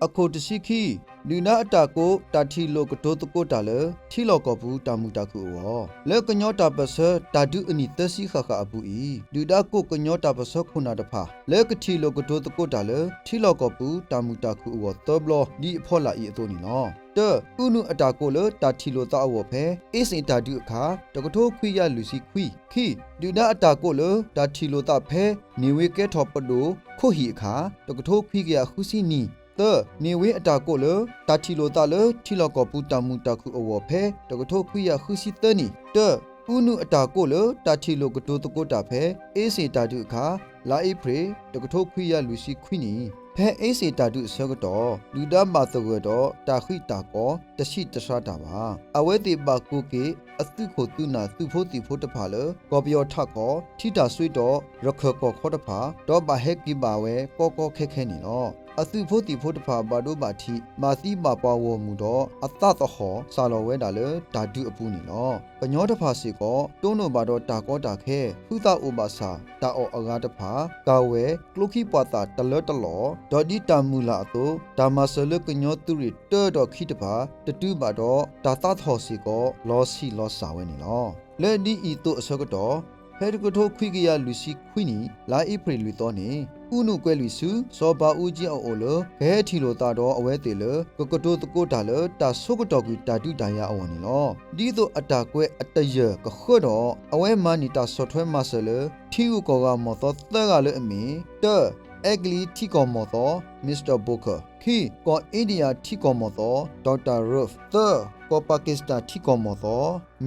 အခိၣ်တဆံခံ, ဒုၣ်ဒါအတၢ်ကိးတၢ်ထံၣ်လိာ်ကတိၤသကိးတၢ်လၢ ထံလီၢ်ကီၢ်ပူၤတၢ်မုာ်တၢ်ခုၣ်အဂီၢ်, လၢကညီတၢ်ပၢၢ်ဆၢတၢ်ဒုးအနံၣ်သၢဆံဃၣ်ဃၣ်အပူၤအံၤ ဒုၣ်ဒါကိးကညီတၢ်ပၢၢ်ဆၢခိၣ်နၢ်တဖၣ် လၢကထံၣ်လိာ်ကတိၤသကိးတၢ်လၢ ထံလီၢ်ကီၢ်ပူၤတၢ်မုာ်တၢ်ခုၣ်အဂီၢ်သၢဘျီ ဒ်အဖီလာ်အံၤအသိးန့ၣ်လီၤ. တၢ, အူနုၢ်အတၢ်ကိးလၢတၢ်ထံၣ်လိာ်သးအဂီၢ်ဖဲ အ့စ့ၣ်တၢ်ဒုးအခါ တကထိခွံကယၤလွံၢ်ဆံခွံ, ခံ, ဒုၣ်ဒါအတၢ်ကိးလၢတၢ်ထံၣ်လိာ်သးဖဲ န့ၢ်ဝ့ကဲထီၣ်ပဒိၣ်ခိၣ်ဟံၣ်အခါ တကထိခွံကယၤဃုဆံနံၣ်, သၢ, န့ၢ်ဝ့အတၢ်ကိးလၢ တၢ်ထံၣ်လိာ်သးလၢထံလီၢ်ကီၢ်ပူၤတၢ်မုာ်တၢ်ခုၣ်အဂီၢ်ဖဲ တကထိခွံကယၤဃုဆံသၢနံၣ်, တၢ, အူနုၢ်အတၢ်ကိးလၢတၢ်ထံၣ်လိာ်ကတိၤသကိးတၢ်ဖဲ အ့စ့ၣ်တၢ်ဒုးအခါ လါအ့ဖြ့ၣ် တကထိခွံကယၤလွံၢ်ဆံခွံနံၣ်, ဖဲအ့စ့ၣ်တၢ်ဒုးအဆၢကတီၢ် ဒုၣ်ဒါဘၣ်သဂၢၢ်ဒီးတၢ်ဃံးတၢ်ကီ တဆံးတဆှါတၢ်ဘၣ်. အဝဲသ့ၣ်ဘၣ်ကိးက့ၤ အသုးခိၣ်သုးနၢ်သုးဖိသံၣ်ဖိတဖၣ်လၢ ကီၢ်ပယီၤထးခီၣ် ထံတၢ်စွ့ဒီး ရခၢၣ်ကီၢ်ခီတဖၣ် ဒီးဘၣ်ဟဲက့ၤဘၣ်ဝဲကီကီခဲခဲန့ၣ်လီၤ. အသုးဖိသံၣ်ဖိတဖၣ်ဘၣ်ဒိဘၣ်ထံး ဘၣ်သံဘၣ်ပှၢ်ဂီၢ်မုၢ်ဒီး အသးသဟီၣ်စၢ်လီၤဝဲဒၣ်လၢတၢ်ဒုးအပူၤန့ၣ်လီၤ. ကညီတဖၣ်စ့ၢ်ကီး တိၢ်နီၣ်ဘၣ်ဒီးတၢ်ကီတၢ်ခဲ ဃုသးအိၣ်ဘၣ်ဆၣ် တၢ်အီၣ်အဂၤတဖၣ် ကၤဝဲ ကျိခံပှာ်သၣ်တလၢတလီၢ် ဒီးဒ်တၢ်မုၢ်လၢ်အသိး တၢ်မၤစၢၤလၢကညီသုးရ့ၣ်တၢဒီးခံတဖၣ် တတုၤဘၣ်ဒီး တၢ်သးသဟီၣ်စ့ၢ်ကီး လီၤဆံးလီၤစၢ်ဝဲန့ၣ်လီၤ. လၢဒ်အံၤသိးအဆၢကတီၢ် ဖဲတကထိခွံကယၤလွံၢ်ဆံခွံနံၣ် လါအ့ဖြ့ၣ်လွံၢ်သီန့ၣ် အူနုၢ်ကွဲးလံာ်ဆူ စီၤဘးအူကၠံအအိၣ်လၢ ကဟဲထံၣ်လိာ်သးဒီးအဝဲသ့ၣ်လၢ ကကတိၤသကိးတၢ်လၢ တၢ်ဆိကတီၢ်ကွံာ်တၢ်ဒုးတၢ်ယၤအဂီၢ်န့ၣ်လီၤ. ဒ်သိးအတၢ်ကွဲးအတယၢၢ်ကဃၢဒီး အဝဲမၤန့ၢ်တၢ်ဆီၣ်ထွဲမၤစၢၤလၢ ထံဂုၤကီၢ်ဂၤမီၢ်သီသၢဂၤလၢအမ့ၢ် တၢ, အဲကလံးထံကီၢ်မီၢ်သီ Mister Booker, ခံ, ကီၢ်အ့ဒံယါထံကီၢ်မီၢ်သီ Doctor Ruff, သၢ, ကီၢ်ပၣ်က့စတၣ်ထံကီၢ်မီၢ်သီ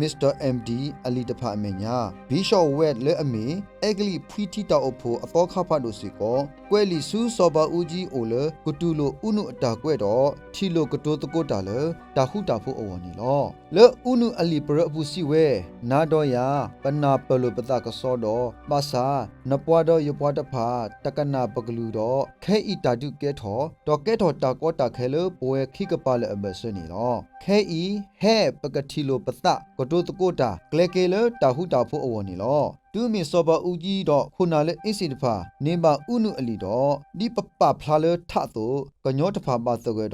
Mister M D အလံာ်တဖၣ်အမဲာ်ညါ Bishop Webb လၢအမ့ၢ် အဲကလံးဖှံထံတၢ်အိၣ်ဖှိၣ်အသီခါဖးဒိၣ်စ့ၢ်ကီး ကွဲးလံာ်ဆူစီၤဘးအူကၠံအိၣ်လၢ ကတူၢ်လိာ်အူနုၢ်အတၢ်ကွဲးဒီး ထံၣ်လိာ်ကတိၤသကိးတၢ်လၢ တၢ်ဃူတၢ်ဖိးအဂီၢ်န့ၣ်လီၤ. လၢအူနုၢ်အလံာ်ပရၢအပူၤစံးဝဲ, နၤဒီးယၤ ပနၢ်ပၢၢ်လိာ်ပသးကစီဒီး ဘၣ်ဆၣ် နပှၤဒီးယပှၤတဖၣ် တကနၣ်ပကလုၢ်ဒီး ခဲအံၤတၢ်ဒုးကဲထီၣ် ဒီးကဲထီၣ်တၢ်ကီတၢ်ခဲလၢပဝဲခံကပၤလၢအဘၢၣ်စၢၤန့ၣ်လီၤ. ခဲအံၤ ဟဲပကထံၣ်လိာ်ပသး ကတိၤသကိးတၢ် ကျဲက့ၤလၢတၢ်ဃူတၢ်ဖိးအဂီၢ်န့ၣ်လီၤ. တုၤမ့ၢ်စီၤဘးအူကၠံဒီးခိၣ်နၢ်လၢအ့စ့ၣ်တဖၣ် န့ၢ်ဘၣ်အူနုၢ်အလံာ်ဒီး ဒ်ပပာ်ဖျါလၢထးအသိး ကညီတဖၣ်ဘၣ်သဂၢၢ်ဒီး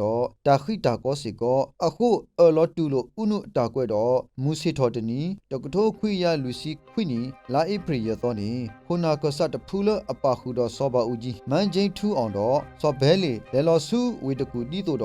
တၢ်ဃံးတၢ်ကီစ့ၢ်ကီး အဃိအၢၣ်လီၤတူၢ်လိာ်အူနုၢ်အတၢ်ကွဲးဒီး မုၢ်ဆ့ၣ်ထီၣ်တနံၤ တကထိခွံကယၤလွံၢ်ဆံခွံနံၣ် လါအ့ဖြ့ၣ်ယဲၢ်သီန့ၣ် ခိၣ်နၢ်ခၢၣ်စးတဖုလၢအပာ်ဃုာ်ဒီးစီၤဘးအူကၠံ မၣ်ကၠ့ထူအီၣ်ဒီး စီၤဘဲလ့ၣ် လဲၤလီၤဆူဝ့ၢ်တကူၣ်ဒ်သိးဒီး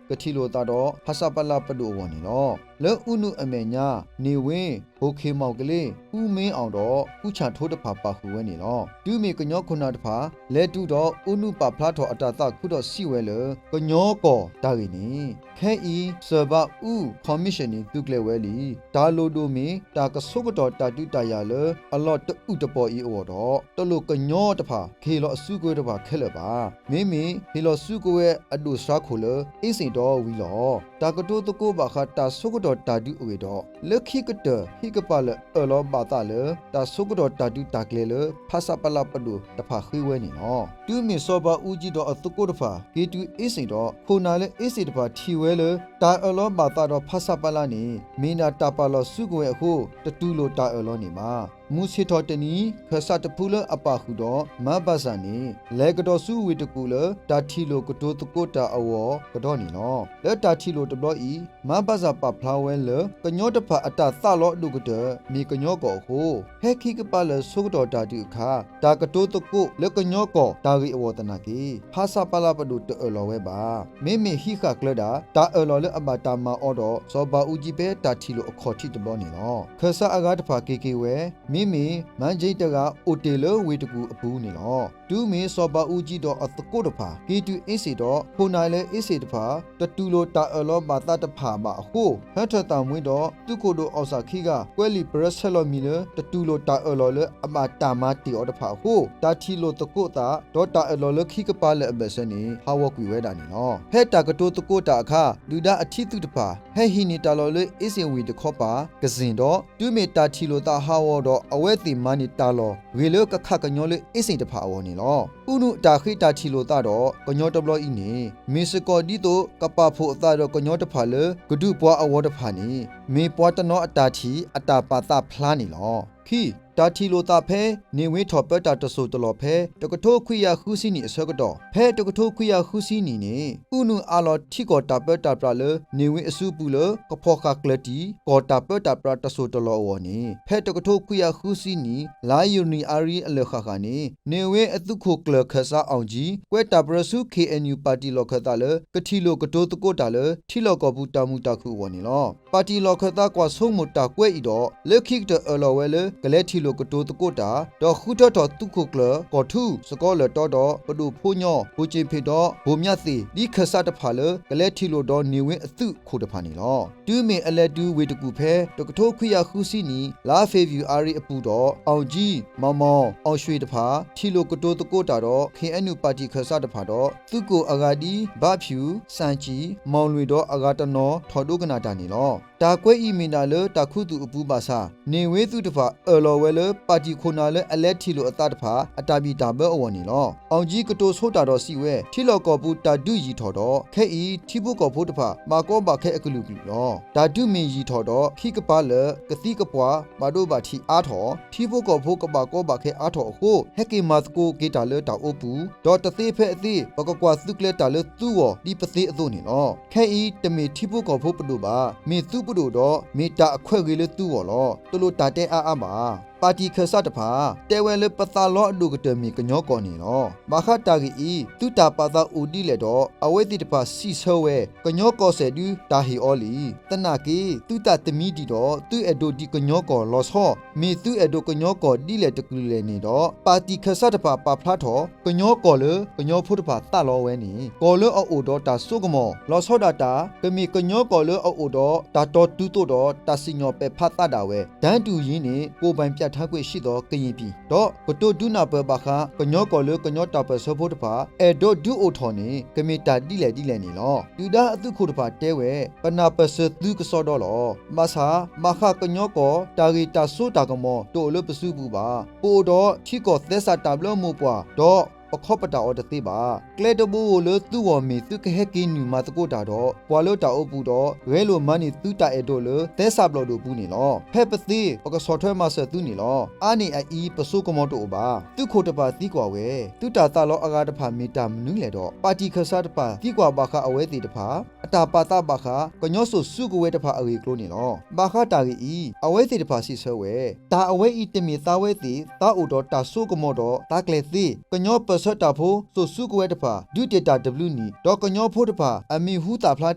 ကထံၣ်လိာ်သးဒီး ဖဆပလပဒိၣ်အဂီၢ်န့ၣ်လီၤ. လၢအူနုၢ်အမဲာ်ညါ န့ၢ်ဝ့ ဟိၣ်ခ့ၣ်မီၣ်ကလ့ အူမ့အီၣ်ဒီး အူဆၣ်ထိတဖၣ်ပာ်ဃုာ်ဝဲန့ၣ်လီၤ. တုၤမ့ၢ်ကညီခိၣ်နၢ်တဖၣ် လဲၤတုၤဒီးအူနုၢ်ပာ်ဖျါထီၣ်အတၢ်သးခုဒီးစံးဝဲလၢ ကညီကီၢ်တၢ်ဂ့ၢ်န့ၣ် ခဲအံၤ စီၤဘးအူ ခီမံၣ်ၡၢၣ်န့ၣ် သုးကျဲၤဝဲလံ. တၢ်လိၣ်ဒိၣ်မ့ၢ် တၢ်ကဆိကတီၢ်တၢ်ဒုးတၢ်ယၤလၢ အလီၢ်တအုၣ်တပီၢ်အံၤအဂီၢ်ဒီး တလိၣ်ကညီတဖၣ် ကဟ့ၣ်လီၤအစုကဝဲၤတဖၣ်ခဲလၢာ်ဘၣ်. မ့မ့ၢ်ဟ့ၣ်လီၤစုကဝဲၤအဒိၣ်စှၤခိၣ်လၢ အ့စ့ၣ်ဒီဝံၤလီၤ. တၢ်ကတိၤသကိးဘၣ်ဃးတၢ်ဆိကတီၢ်တၢ်ဒုးအဂ့ၢ်ဒီး လၢခံကတၢၢ် ဟံၣ်ကပၤလၢအၢၣ်လီၤဘၣ်သးလၢ တၢ်ဆိကတီၢ်တၢ်ဒုးတၢ်ကျဲၤလၢ ဖဆပလပဒိၣ်တဖၣ်ဃ့ဝဲန့ၣ်လီၤ. တုၤမ့ၢ်စီၤဘးအူကၠံဒီးအသကိးတဖၣ် က့ၤတုၤအ့စ့ၣ်ဒီး ခိၣ်နၢ်လၢအ့စ့ၣ်တဖၣ်ထံၣ်ဝဲလၢ တၢ်အၢၣ်လီၤဘၣ်သးဒီးဖဆပလန့ၣ် မ့ၢ်ဒၣ်တၢ်ပာ်လီၤစုကဝဲၤအဃိ တတူၢ်လိာ်တၢ်အၢၣ်လီၤန့ၣ်ဘၣ်. မုၢ်ဆ့ၣ်ထီၣ်တနံၤ ခၢၣ်စးတဖုလၢအပာ်ဃုာ်ဒီး မါဘၣ်စၣ်န့ၣ် လဲၤကဒီးဆူဝ့ၢ်တကူၣ်လၢ တၢ်ထံၣ်လိာ်ကတိၤသကိးတၢ်အဂီၢ်ကဒီးန့ၣ်လီၤ. လၢတၢ်ထံၣ်လိာ်တဘျီအံၤ မါဘၣ်စၣ်ပာ်ဖျါဝဲလၢ ကညီတဖၣ်အတၢ်သးလီၤအဒိၣ်ကတၢၢ် မ့ၢ်ကညီကီၢ်အဃိ ဖဲခံကပၤလၢာ်ဆိကတီၢ်တၢ်ဒုးအခါ တၢ်ကတိၤသကိးလၢကညီကီၢ်တၢ်ဂ့ၢ်အဂီၢ်သနာ်က့ ဖဆပလပဒိၣ်တအၢၣ်လီၤဝဲဘၣ်. မ့မ့ၢ်ဟံးဃာ်ကျၢၤဒၣ် တၢ်အၢၣ်လီၤလၢအဘၣ်တၢ်မၤအီၤဒီး စီၤဘးအူကၠံဖဲတၢ်ထံၣ်လိာ်အခီၣ်ထံးတဘျီန့ၣ်လီၤ. ခၢၣ်စးအဂၤတဖၣ်က့ၤက့ၤဝဲ မ့မ့ၢ် မၣ်ကၠ့တဂၤအိၣ်တ့ၢ်လၢဝ့ၢ်တကူၣ်အပူၤန့ၣ်လီၤ. တုၤမ့ၢ်စီၤဘးအူကၠံဒီးအသကိးတဖၣ် က့ၤတုၤအ့စ့ၣ်ဒီး ခိၣ်နၢ်လၢအ့စ့ၣ်တဖၣ် တတူၢ်လိာ်တၢ်အၢၣ်လီၤဘၣ်သးတဖၣ်ဘၣ်အဃိ ဟၢထၢၣ်သးမှ့ဒီး သုးခိၣ်ဒိၣ်အီၣ်စၣ်ခံဂၤ ကွဲးလံာ်ပရၢဆဲးလီၤမံၤလၢ တတူၢ်လိာ်တၢ်အၢၣ်လီၤလၢအဘၣ်တၢ်မၤတ့ၢ်အီၤတဖၣ်အဃိ တၢ်ထံၣ်လိာ်သကိးသး ဒီးတၢ်အၢၣ်လီၤလၢခံကပၤလၢာ်အဘၢၣ်စၢၤန့ၣ် ဟးဂီၤကွံာ်ဝဲဒၣ်န့ၣ်လီၤ. ဖဲတၢ်ကတိၤသကိးတၢ်အခါ ဒုၣ်ဒါအထံသုးတဖၣ် ဟဲဟံးန့ၢ်တၢ်လီၢ်လၢအ့စ့ၣ်ဝ့ၢ်တခီပၤ ကစ့ၣ်ဒီး တုၤမ့ၢ်တၢ်ထံၣ်လိာ်သးဟးဂီၤဒီး အဝဲသ့ၣ်မၤန့ၢ်တၢ်လီၢ်ဂ့ၤလၢကခးကညီလၢအ့စ့ၣ်တဖၣ်အဂီၢ်န့ၣ်လီၤ. အူနုၢ်အတၢ်ဃ့တၢ်ထံၣ်လိာ်သးဒီး ကညီတဘျီအံၤန့ၣ် မ့ၢ်စ့ၢ်ကီးဒ်သိး ကပာ်ဖှိၣ်အသးဒီးကညီတဖၣ်လၢ ကဒုးပှၤအဂီၤတဖၣ်န့ၣ် မ့ၢ်ပှၤတနီၤအတၢ်ထံၣ်အတၢ်ပာ်သးဖျါန့ၣ်လီၤ. ခံ တၢ်ထံၣ်လိာ်သးဖဲ န့ၢ်ဝ့ထီၣ်ပၢတၢ်တစိၢ်တလီၢ်ဖဲ တကထိခွံကယၤဃုဆံနံၣ်အဆၢကတီၢ်, ဖဲတကထိခွံကယၤဃုဆံနံၣ်န့ၣ် အူနုာ်အးလီၤထံကီၢ်တၢ်ပၢတၢ်ပြးလၢ န့ၢ်ဝ့အစုပူၤလၢ ကဖီၣ်ဃာ်ကျၢၤတံၢ် ကီၢ်တၢ်ပၢတၢ်ပြးတစိၢ်တလီၢ်အဂီၢ်န့ၣ် ဖဲတကထိခွံကယၤဃုဆံနံၣ် လါယနူၤအါရံၤအလၢာ်ဃၣ်ဃၣ်န့ၣ် န့ၢ်ဝ့အသုးခိၣ်ကျၢၢ်ခၢၣ်စးအီၣ်ကၠံ ကွဲးတၢ်ပရၢဆူ ခ့ၣ်အဲၣ်ယူၣ် ပၣ်တံၣ်လီၢ်ခၢၣ်သးလၢ ကထံၣ်လိာ်ကတိၤသကိးတၢ်လၢ ထံလီၢ်ကီၢ်ပူၤတၢ်မုာ်တၢ်ခုၣ်အဂီၢ်န့ၣ်လီၤ. ပၣ်တံၣ်လီၢ်ခၢၣ်သးကွၢ်ဆိကမိၣ်တၢ်ကွဲးအံၤဒီး လၢခံကတၢၢ်အၢၣ်လီၤဝဲလၢ ကလဲၤထံၣ်လိာ်ကတိၤသကိးတၢ် ဒီးဃုထၢထီၣ်သုးခိၣ်ကျၢၢ် ကီၢ်ထူ စကီၤလၢၢ်တီဒီး ပဒိၣ်ဖိညီ ဘိၣ်စ့ၣ်ဖ့ၣ်ဒီး ဘိၣ်မၠးသ့ၣ် ဒ်ခၢၣ်စးတဖၣ်လၢ ကလဲၤထံၣ်လိာ်ဒီးန့ၢ်ဝ့အသုးခိၣ်တဖၣ်န့ၣ်လီၤ. တုၤမ့ၢ်အလဲၤတုၤဝ့ၢ်တကူၣ်ဖဲ တကထိခွံကယၤဃုဆံနံၣ် လါဖ့ၤဘြူၤအါရံၤအပူၤဒီး အီၣ်ကၠံ, မၤမီၤ, အီၣ်ရွ့ၣ်တဖၣ် ထံၣ်လိာ်ကတိၤသကိးတၢ်ဒီး ခ့ၣ်အဲၣ်ယူၣ် ပၣ်တံၣ်ခၢၣ်စးတဖၣ်ဒီး သုးကိၣ်အဂၤဒ် ဘးဖၠူၣ်, စၣ်ကၠံၣ်, မီၣ်လွ့ၣ်ဒီးအဂၤတနီၤ ထီၣ်ဒိကနၣ်တၢ်န့ၣ်လီၤ. တၢ်ကွဲးအံၤမ့ၢ်ဒၣ်လၢတၢ်ခူသူၣ်အပူၤဘၣ်ဆၣ် န့ၢ်ဝ့သုးတဖၣ်အၢၣ်လီၤဝဲလၢ ပၣ်တံၣ်ခိၣ်နၢ်လၢအလဲၤထံၣ်လိာ်အသးတဖၣ် အတၢ်ဘံၣ်တၢ်ဘၢအဂီၢ်န့ၣ်လီၤ. အီၣ်ကၠံကတိၤဆိတၢ်ဒီးစံးဝဲ ထံလီၢ်ကီၢ်ပူၤတၢ်ဒုးယံာ်ထီၣ်ဒီး ခဲအံၤ ထံဖိကီၢ်ဖိတဖၣ် ဘၣ်ကီဘၣ်ခဲအကလုာ်ကလုာ်လီၤ. တၢ်ဒုးမ့ၢ်ယံာ်ထီၣ်ဒီး ခံကပၤလၢာ် ကသံကပှၢ် ဘၣ်ဒိဘၣ်ထံးအါထီၣ် ထံဖိကီၢ်ဖိကဘၣ်ကီဘၣ်ခဲအါထီၣ်အဃိ ဟဲက့ၤမၤသကိးက့ၤတၢ်လၢတၢ်အိပူၤ ဒီးတသ့ဖဲအသ့ ပကကွၢ်သုးကျဲၤတၢ်လၢသုဂီၢ် ဒ်ပသ့အသိးန့ၣ်လီၤ. ခဲအံၤ တမ့ၢ်ထံဖိကီၢ်ဖိပဒိၣ်ဘၣ်, မ့ၢ်သုပဒိၣ်ဒီး မ့ၢ်တၢ်အခွဲးဂ့ၤလၢသုဂီၢ်လီၤ. တလိၣ်တၢ်တဲအါအါဘၣ်. ပၣ်တံၣ်ခၢၣ်စးတဖၣ် တဲဝဲလၢပသးလီအဒိၣ်ကတၢၢ်မ့ၢ်ကညီကီၢ်န့ၣ်လီၤ. ဘၣ်ဃးတၢ်ဂ့ၢ်အံၤ သုတၢ်ပာ်သးအိၣ်ဒ်လဲၣ်ဒီး အဝဲသ့ၣ်တဖၣ်စံးဆၢဝဲ ကညီကီၢ်စဲၣ်ဒုတၢ်ဟ့ၣ်အီၤလံ. သနာ်က့ သုတၢ်သမံဒံးဒီး သုအဲၣ်ဒိးဒံးကညီကီၢ်လီၤဆီ, မ့ၢ်သုအဲၣ်ဒိးကညီကီၢ်ဒ်လဲၣ်တကလုာ်လဲၣ်န့ၣ်ဒီး ပၣ်တံၣ်ခၢၣ်စးတဖၣ်ပာ်ဖျါထီၣ် ကညီကီၢ်လၢကညီဖိတဖၣ်သးလီဝဲန့ၣ် ကီၢ်လၢအအိၣ်ဒီးတၢ်စိကမီၤ လီၤဆီဒၣ်တၢ် ကမ့ၢ်ကညီကီၢ်လၢအအိၣ်ဒီးတၢ်တီတုၤသိးဒီးတၢ်စံၣ်ညီၣ်ပဲာ်ဖးသးဒၣ်ဝဲ တၢ်တူၢ်ယံၤန့ၣ် ကိုယ်ပိုင်ပြဌာန်းခွင့်ရှိသော ကရင်ပြည် ဒီးကတိၤဒုးနၢ်ပၢၢ်ဘၣ်ဃး ကညီကီၢ်လၢကညီတၢ်ပၢၢ်ဆၢဖိတဖၣ် အဲၣ်ဒိးဒုးအိၣ်ထီၣ်န့ၣ် ကမ့ၢ်တၢ်ဒ်လဲၣ်ဒ်လဲၣ်န့ၣ်လီၤ. ဒုၣ်ဒါအသုးခိၣ်တဖၣ်တဲဝဲ ပနၢ်ပၢၢ်စၢၤသုကစီဒီလီၤ. ဘၣ်ဆၣ် ဘၣ်ဃးကညီကီၢ် တၢ်ဂ့ၢ်တၢ်စိတၢ်ကမီၤ တအိၣ်လၢပစုပူၤဘၣ်. ပအိၣ်ဒီးထံကီၢ်သဲစးတၢ်ဘျၢမိၢ်ပှၢ် ဒီးပခီပတာ်အီၤတသ့ဘၣ်. ကျဲတဘိဧိၤလၢသုဂီၢ်မ့ၢ်သုကဟဲက့ၤနုာ်မၤသကိးတၢ်ဒီး ပှၤလၢတၢ်အိပူၤဒီး ဂဲၤလိာ်မၤန့ၢ်သုတၢ်အဲၣ်ဒိးလၢ သဲစးဘျီၣ်ဒိၣ်ပူၤန့ၣ်လီၤ. ဖဲပသ့ ပကဆီၣ်ထွဲမၤစၢၤသုန့ၣ်လီၤ. အါန့ၢ်အအံၤ ပစိကမီၤတအိၣ်ဘၣ်. သုးခိၣ်တဖၣ်သံကွၢ်ဝဲ သုတၢ်သးလီအဂၤတဖၣ်မ့ၢ်တၢ်မနုၤလဲၣ်ဒီး ပၣ်တံၣ်ခၢၣ်စးတဖၣ်သံကွၢ်ဘၣ်ဃးအဝဲသ့ၣ်တဖၣ် အတၢ်ပာ်သးဘၣ်ဃး ကညီစိာ်စုကဝဲၤတဖၣ်အဂ့ၢ်အကျိၤန့ၣ်လီၤ. ဘၣ်ဃးတၢ်ဂ့ၢ်အံၤ အဝဲသ့ၣ်တဖၣ်စံးဆၢဝဲ တၢ်အဝဲအံၤတမ့ၢ်သးဝဲသ့ၣ် သးအိၣ်ဒီးတၢ်စိကမီၤဒီးသးကျဲၤသ့, ကညီပၢၢ်ဆၢတၢ်ဖိစိာ်စုကဝဲၤတဖၣ် ဒုးတ့ၢ်တၢ်တဘျုးနံၣ် ဒီးကညီဖိတဖၣ် အမံၤဟူသၣ်ဖျါ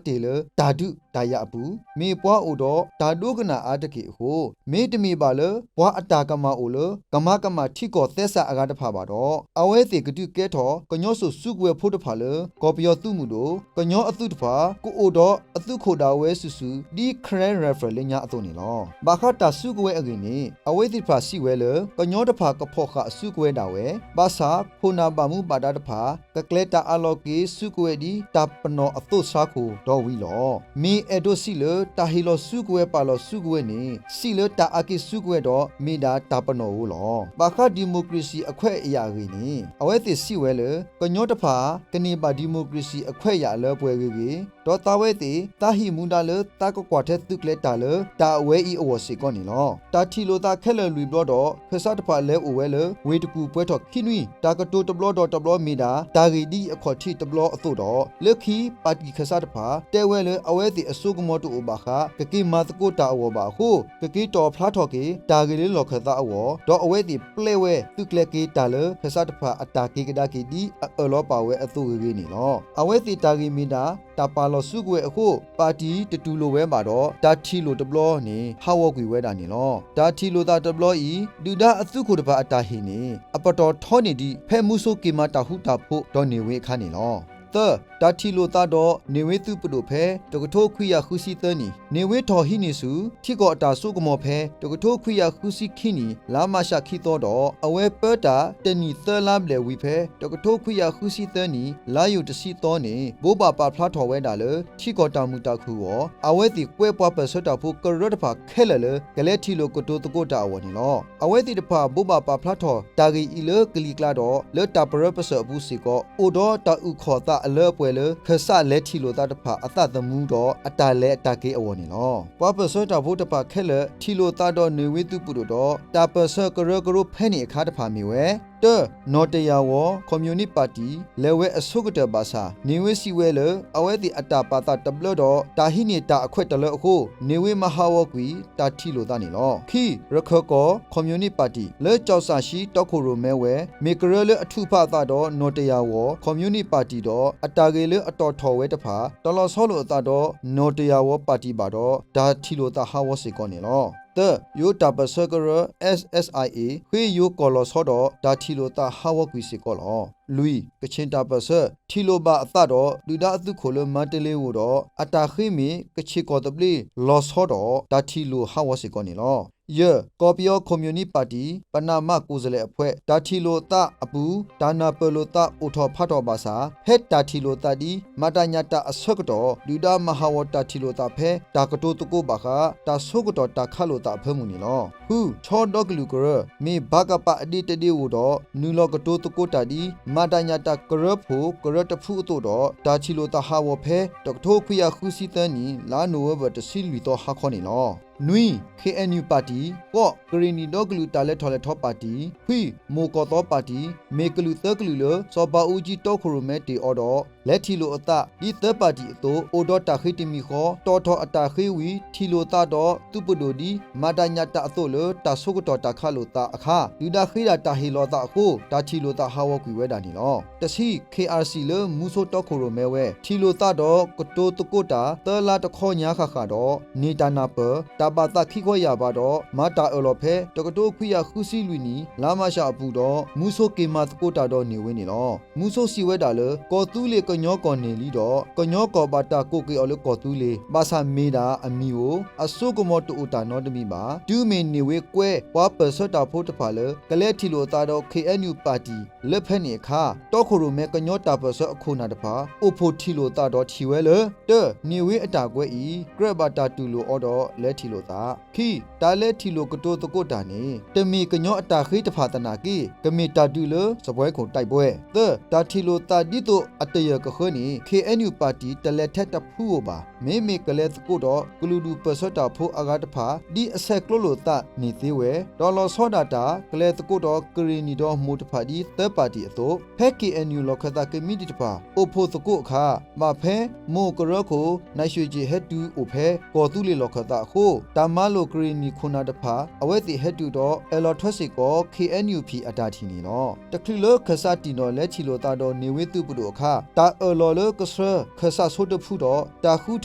တ့ၢ်လၢ တၢ်ဒုးတၢ်ယၤအပူၤ မ့ၢ်ပှၤအိၣ်ဒီးတၢ်ဒိကနၣ်အါတက့ၢ်အဃိ မ့တမ့ၢ်ဘၣ်လၢ ပှၤအတၢ်ကမၣ်အိၣ်လၢ ကမၤကမၣ်ထံကီၢ်သဲစးအဂၤတဖၣ်ဘၣ်ဒီး အဝဲသ့ၣ်ကဒုးကဲထီၣ် ကညီစိာ်စုကဝဲၤဖိတဖၣ်လၢ ကီၢ်ပယီၤသုးမုၢ်ဒိၣ် ကညီအသုးတဖၣ် ကအိၣ်ဒီးအသုးခိၣ်ဒၣ်ဝဲစုာ်စုာ် ဒ် Karen Rifle လၢညါအသိးန့ၣ်လီၤ. ဘၣ်ဃးတၢ်စုကဝဲၤအဂ့ၢ်န့ၣ် အဝဲသ့ၣ်တဖၣ်စံးဝဲလၢ ကညီတဖၣ်ကဖီၣ်ဃာ်အစုကဝဲၤဒၣ်ဝဲ ဘၣ်ဆၣ် ခိၣ်နၢ်ဘၣ်မူဘၣ်ဒါတဖၣ် ကကျဲၤတၢ်အးလီၤက့ၤစုကဝဲၤဒ်တၢ်ပနီၣ်အသိးဆါခိၣ်ဒီးဝံၤလီၤ. မ့ၢ်အဲၣ်ဒိးစံးလၢ တၢ်ဟ့ၣ်လီၤစုကဝဲၤပာ်လီၤစုကဝဲၤန့ၣ် စံးလၢတၢ်အါက့ၤစုကဝဲၤဒီး မ့ၢ်ဒၣ်တၢ်ပနီၣ်ဧိၤလီၤ. ဘၣ်ဃး democracy အခွဲးအယာ်အဂ့ၢ်န့ၣ် အဝဲသ့ၣ်စံးဝဲလၢ ကညီတဖၣ် ကန့ၢ်ဘၣ် democracy အခွဲးအယာ်လၢပှဲၤဂ့ၤဂ့ၤ ဒီးသးဝဲသ့ၣ် သးဟံးမူဒါလၢ သးကကွၢ်ထွဲသုးကျဲၤတၢ်လၢ တၢ်အဝဲအံၤအဂီၢ်စ့ၢ်ကီးန့ၣ်လီၤ. တၢ်ထံၣ်လိာ်သးခဲလၢာ်လွံၢ်ဘျီဒီး ခၢၣ်စးတဖၣ်လဲၤအိၣ်ဝဲလၢ ဝ့ၢ်တကူၣ်ပှဲၤထီၣ်ခံနွံ, တၢ်ကတိၤတဘျီဒီးတဘျီမ့ၢ်ဒၣ် တၢ်ဂ့ၢ်ဒ်အခီၣ်ထံးတဘျီအသိးဒီး လၢခံ ပၣ်တံၣ်ခၢၣ်စးတဖၣ် တဲဝဲလၢ အဝဲသ့ၣ်အစိကမီၤတအိၣ်ဘၣ်ဃး ကက့ၤမၤသကိးတၢ်အဂီၢ်ဘၣ်အဃိ ကက့ၤတီၣ်ဖျါထီၣ်က့ၤ တၢ်ဂ့ၢ်လၢလီၢ်ခၢၣ်သးအဂီၢ် ဒီးအဝဲသ့ၣ်ပျဲဝဲသုးကျဲၤက့ၤတၢ်လၢ ခၢၣ်စးတဖၣ်အတၢ်က့ၤကဒါက့ၤဒ်အအၢၣ်လီၤပာ်ဝဲအသိးဂ့ၤဂ့ၤန့ၣ်လီၤ. အဝဲသ့ၣ်တၢ်ဂ့ၢ်မ့ၢ်ဒၣ် တၢ်ပာ်လီၤစုကဝဲၤအဃိ ပၣ်တံၣ်တတူၢ်လိာ်ဝဲဘၣ်ဒီး တၢ်ထံၣ်လိာ်တဘျီန့ၣ် ဟးဂီၤကွံာ်ဝဲဒၣ်န့ၣ်လီၤ. တၢ်ထံၣ်လိာ်သးတဘျီအံၤ ဒုၣ်ဒါအသုးခိၣ်တဖၣ်အတၢ်ဟ့ၣ်န့ၣ် အပတီၢ်ထီန့ၢ်ဒံး ဖဲမူဆိက့ၤမၤတၢ်ဃူတၢ်ဖိးဒီးန့ၢ်ဝ့အခါန့ၣ်လီၤ. သၢ, တၢ်ထံၣ်လိာ်သးဒီးန့ၢ်ဝ့သုးပဒိၣ်ဖဲ တကထိခွံကယၤဃုဆံသၢနံၣ်, န့ၢ်ဝ့ထီၣ်ဟံးန့ၢ်ဆူ ထံကီၢ်အတၢ်စိကမီၤဖဲ တကထိခွံကယၤဃုဆံခံနံၣ် လါမးရှးခံသီဒီး အဝဲပၢတၢ်တနံၣ်သၢလါဘျဲၣ်ဝံၤဖဲ တကထိခွံကယၤဃုဆံသၢနံၣ် လါယူၤတဆံသီန့ၣ် ဘိးဘၣ်ပာ်ဖျါထီၣ်ဝဲဒၣ်လၢ ထံကီၢ်တၢ်မုာ်တၢ်ခုၣ်အဂီၢ် အဝဲသ့ၣ်ကွဲပှၤပၢၢ်ဆၢတၢ်ဖိကရၢတဖၣ်ခဲလၢာ်လၢ ကလဲၤထံၣ်လိာ်ကတိၤသကိးတၢ်အဂီၢ်န့ၣ်လီၤ. အဝဲသ့ၣ်တဖၣ်ဘိးဘၣ်ပာ်ဖျါထီၣ်တၢ်ဂ့ၢ်အံၤလၢကလံၤကျါဒီး လၢတၢ်ပရၢပစၢၢ်အပူၤစ့ၢ်ကီး အိၣ်ဒီးတၢ်အုၣ်ခီၣ်သး အလၢအပှဲၤလၢ ခၢၣ်စးလဲၤထံၣ်လိာ်သးတဖၣ်အသးသမူဒီး အတၢ်လဲၤအတၢ်က့ၤအဂီၢ်န့ၣ်လီၤ. ပှၤပၢၢ်ဆၢတၢ်ဖိတဖၣ်ခဲလၢာ် ထံၣ်လိာ်သးဒီးန့ၢ်ဝ့သုးပဒိၣ်ဒီး တၢ်ပၢၢ်ဆၢကရၢကရိဖဲန့ၣ်အခါတဖၣ်မ့ၢ်ဝဲ တၢ နီၢ်တယၢ်ဝီၤ ခီၣ်မၠိၣ်နံၣ်ပၣ်တံၣ် လဲၤဝဲအဆိကတၢၢ်ဘၣ်ဆၣ် န့ၢ်ဝ့စံးဝဲလၢ အဝဲသ့ၣ်အတၢ်ပာ်သးတဘျၢဒီး တၢ်ဟံးန့ၢ်တၢ်အခွဲးတၢ်လၢအဃိ န့ၢ်ဝ့မၤဟးဂီၤကွံာ် တၢ်ထံၣ်လိာ်သးန့ၣ်လီၤ. ခံ ရခၢၣ်ကီၢ် ခီၣ်မၠိၣ်နံၣ်ပၣ်တံၣ် လၢကၠီၣ်စၣ်ၡံတီခိၣ်ရိၣ်မဲဝဲ မ့ၢ်ကရၢလၢအထုးဖးအသးဒီး နီၢ်တယၢ်ဝီၤ ခီၣ်မၠိၣ်နံၣ်ပၣ်တံၣ်ဒီး အတၢ်ဂ့ၢ်လၢအတီၣ်ထီၣ်ဝဲတဖၣ် တလီၤဆီလိာ်အသးဒီး နီၢ်တယၢ်ဝီၤပၣ်တံၣ်ဘၣ်ဒီး တၢ်ထံၣ်လိာ်သးဟးဂီၤစ့ၢ်ကီးန့ၣ်လီၤ. သၢ ယိၤတၢ်ပၢၢ်ဆၢကရၢ SSIA ဃ့ယိၤကီၢ်လီၤဆီဒီး တၢ်ထံၣ်လိာ်သးဟးဂီၤကွံာ်စ့ၢ်ကီးလီၤ. လွံၢ် ကခ့ၣ်တၢ်ပၢၢ်ဆၢ ထံၣ်လိာ်ဘၣ်အသးဒီး ဒုၣ်ဒါအသုးခိၣ်လၢမၤတလ့ၤဧိၤဒီး အတၢ်ဃ့မ့ၢ် ကခ့ၣ်ကီၢ်သဘျ့လီၤဆီဒီး တၢ်ထံၣ်လိာ်ဟးဂီၤစ့ၢ်ကီးန့ၣ်လီၤ. ယဲၢ် ကီၢ်ပယီၤခီၣ်မၠိၣ်နံၣ်ပၣ်တံၣ် ပနးမးကိၣ်စလဲၣ်အဖှဲး တၢ်ထံၣ်လိာ်သးအပူၤ တၢ်နၢ်ပၢၢ်လိာ်သးအိၣ်ထီၣ်ဖးထီၣ်ဘၣ်ဆၣ် ဖဲတၢ်ထံၣ်လိာ်သးဒ် မၤတၢ်ညၣ်တၢ်အဆၢကတီၢ် ဒုၣ်ဒါမၤဟးဂီၤတၢ်ထံၣ်လိာ်သးဖဲ တၢ်ကတိၤသကိးဘၣ်ဃး တၢ်ဆိကတီၢ်တၢ်ခးလိာ်သးအဖၢမုၢ်န့ၣ်လီၤ. ဃု ခၠီဒီကလုာ်ကရၢ မ့ၢ်ဘၣ်ကပာ်အဒ့တဒ့ဧိၤဒီး နုာ်လီၤကတိၤသကိးတၢ်ဒ် မၤတၢ်ညၣ်တၢ်ကရၢဖိကရၢတဖုအသိးဒီး တၢ်ထံၣ်လိာ်သးဟးဂီၤဖဲ တကထိခွံကယၤဃုဆံသၢနံၣ် လါနိၣ်ဝ့ဘၢၣ် တဆံလွံၢ်သီဟါခီန့ၣ်လီၤ. နွံ ခ့ၣ်အဲၣ်ယူၣ်ပၣ်တံၣ် ဃိး ကရ့ၣ်နံၣ်ဒီကလုာ်တၢ်လဲၤထီၣ်လဲၤထီပၣ်တံၣ် ခွံ မိၢ်ကီၢ်သီပၣ်တံၣ် မ့ၢ်ကလုာ်သၢကလုာ်လၢ စီၤဘးအူကၠံတီခိၣ်ရိၣ်မဲတ့ၢ်အီၤဒီး လဲၤထံၣ်လိာ်အသး ဒ်သၢပၣ်တံၣ်အသိး အိၣ်ဒီးတၢ်ဃ့တမံၤဃီ တီၣ်ထီၣ်အတၢ်ဃ့ဝံၤ ထံၣ်လိာ်သးဒီးသုးပဒိၣ်ဒ် မၤတၢ်ညၣ်တၢ်အသိးလၢ တၢ်ဆိကတီၢ်တၢ်ခးလိာ်သးအခါ ဒုၣ်ဒါဃ့ဒၣ်တၢ်ဟ့ၣ်လီၤသးအဃိ တၢ်ထံၣ်လိာ်သးဟးဂီၤကွံာ်ဝဲဒၣ်န့ၣ်လီၤ. တဆံ ခ့ၣ်အၣ်စံၣ် လၢမူဆိတီခိၣ်ရိၣ်မဲဝဲ ထံၣ်လိာ်သးဒီးကတိၤသကိးတၢ် သၢလါတခီညါဃၣ်ဃၣ်ဒီး န့ၢ်တၢ်နၢ်ပၢၢ် တၢ်ဘၣ်သးခံခီယၢ်ဘးဒီး မၤတၢ်အၢၣ်လီၤဖဲ တကထိခွံကယၤဃုဆံလွံၢ်နံၣ် လါမးရှးအပူၤဒီး မူဆိက့ၤမၤသကိးတၢ်ဒီးန့ၢ်ဝ့န့ၣ်လီၤ. မူဆိစံးဝဲဒၣ်လၢ ကီၢ်သူလ့ၤကညီကီၢ်န့ၢ်လံဒီး ကညီကီၢ်ဘၣ်တၢ်ကိးက့ၤအီၤလၢကီၢ်သူလ့ၤ ဘၣ်ဆၣ်မ့ၢ်ဒၣ်အမံၤဧိၤ အစိကမီၤတအိၣ်တၢ်နီတမံၤဘၣ်. တုၤမ့ၢ်န့ၢ်ဝ့ကွဲ ပှၤပၢၢ်ဆၢတၢ်ဖိတဖၣ်လၢ ကလဲၤထံၣ်လိာ်အသးဒီး ခ့ၣ်အဲၣ်ယူၣ်ပၣ်တံၣ် လၢဖဲန့ၣ်အခါ တီခိၣ်ရိၣ်မဲကညီတၢ်ပၢၢ်ဆၢအခိၣ်နၢ်တဖၣ် အိၣ်ဖှိၣ်ထံၣ်လိာ်သးဒီးထံၣ်ဝဲလၢ တၢ န့ၢ်ဝ့အတၢ်ကွဲးအံၤ ကြၢးဘၣ်တၢ်တူၢ်လိာ်အီၤဒီးလဲၤထံၣ်လိာ်သး. ခံ တၢ်လဲၤထံၣ်လိာ်ကတိၤသကိးတၢ်န့ၣ် တမ့ၢ်ကညီအတၢ်ဃ့တဖၣ်သနာ်က့ ကမ့ၢ်တၢ်ဒုးလၢ စပွဲခိၣ် တိုက်ပွဲ. သၢ တၢ်ထံၣ်လိာ်သးဒ်သိးအတယၢၢ်ကဃၢန့ၣ် ခ့ၣ်အဲၣ်ယူၣ်ပၣ်တံၣ် တလဲၤထဲတဖုဧိၤဘၣ်. မ့မ့ၢ်ကလဲၤသကိးဒီး ကလုာ်ဒူၣ်ပၢၢ်ဆၢတၢ်ဖိအဂၤတဖၣ် ဒ်အဆဲးကျိးလိာ်သးန့ၣ်သ့ဝဲ ဒီးလီၤဆီဒၣ်တၢ် ကလဲၤသကိးဒီးကရ့ၣ်နံၣ်ဒီးမိၢ်တဖၣ်ဒ်သၢပၣ်တံၣ်အသိး ဖဲ ခ့ၣ်အဲၣ်ယူၣ် လီၢ်ခၢၣ်သးကမံးတံာ်တဖၣ် အိၣ်ဖှိၣ်သကိးအခါ ဘၣ်ဖဲမိၢ်ကရၢခိၣ် နၢ်ၡွ့ၣ်ကၠ့ၣ် ဟဲတုၤအိၣ်ဖဲ ကီၢ်သူလ့ၤလီၢ်ခၢၣ်သးအဃိ တၢ်မၤလိာ်ကရ့ၣ်နံၣ်ခိၣ်နၢ်တဖၣ် အဝဲသ့ၣ်ဟဲတုၤဒီး အၢၣ်လီၤထွဲစ့ၢ်ကီး ခ့ၣ်အဲၣ်ယူၣ်ပၣ်တံၣ်အတၢ်ထံၣ်န့ၣ်လီၤ. တချုးလၢခၢၣ်စးတံၢ်နီၣ်လဲၤထံၣ်လိာ်သးဒီးန့ၢ်ဝ့သုးပဒိၣ်အခါ တၢ်အၢၣ်လီၤလၢကဆှၢခၢၣ်စးဆိတဖုဒီး တၢ်ဃုထ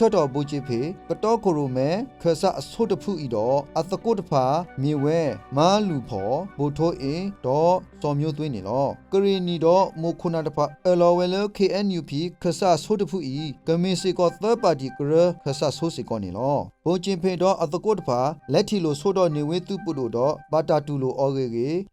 ၢထီၣ်ဘိၣ်ကၠ့ၣ်ဖ့ၣ် ကတီခိၣ်ရိၣ်မဲ ခၢၣ်စးအဆိတဖုအံၤဒီး အသကိးတဖၣ် မ့ၢ်ဝဲ မၤလူၢ်ဖီၣ် ဘိၣ်ထိအ့ ဒီးစီၤမၠိသွ့န့ၣ်လီၤ. ကရ့ၣ်နံၣ်ဒီးမိၢ်ခိၣ်နၢ်တဖၣ် အၢၣ်လီၤဝဲလၢ ခ့ၣ်အဲၣ်ယူၣ်ပၣ် ခၢၣ်စးဆိတဖုအံၤ ကမ့ၢ်စ့ၢ်ကီးသၢပၣ်တံၣ်ကရၢခၢၣ်စးဆိစ့ၢ်ကီးန့ၣ်လီၤ. ဘိၣ်ကၠ့ၣ်ဖ့ၣ်ဒီးအသကိးတဖၣ် လဲၤထံၣ်လိာ်ဆိဒီးန့ၢ်ဝ့သုးပဒိၣ်ဒီး ဘၣ်တၢ်တူၢ်လိာ်အီ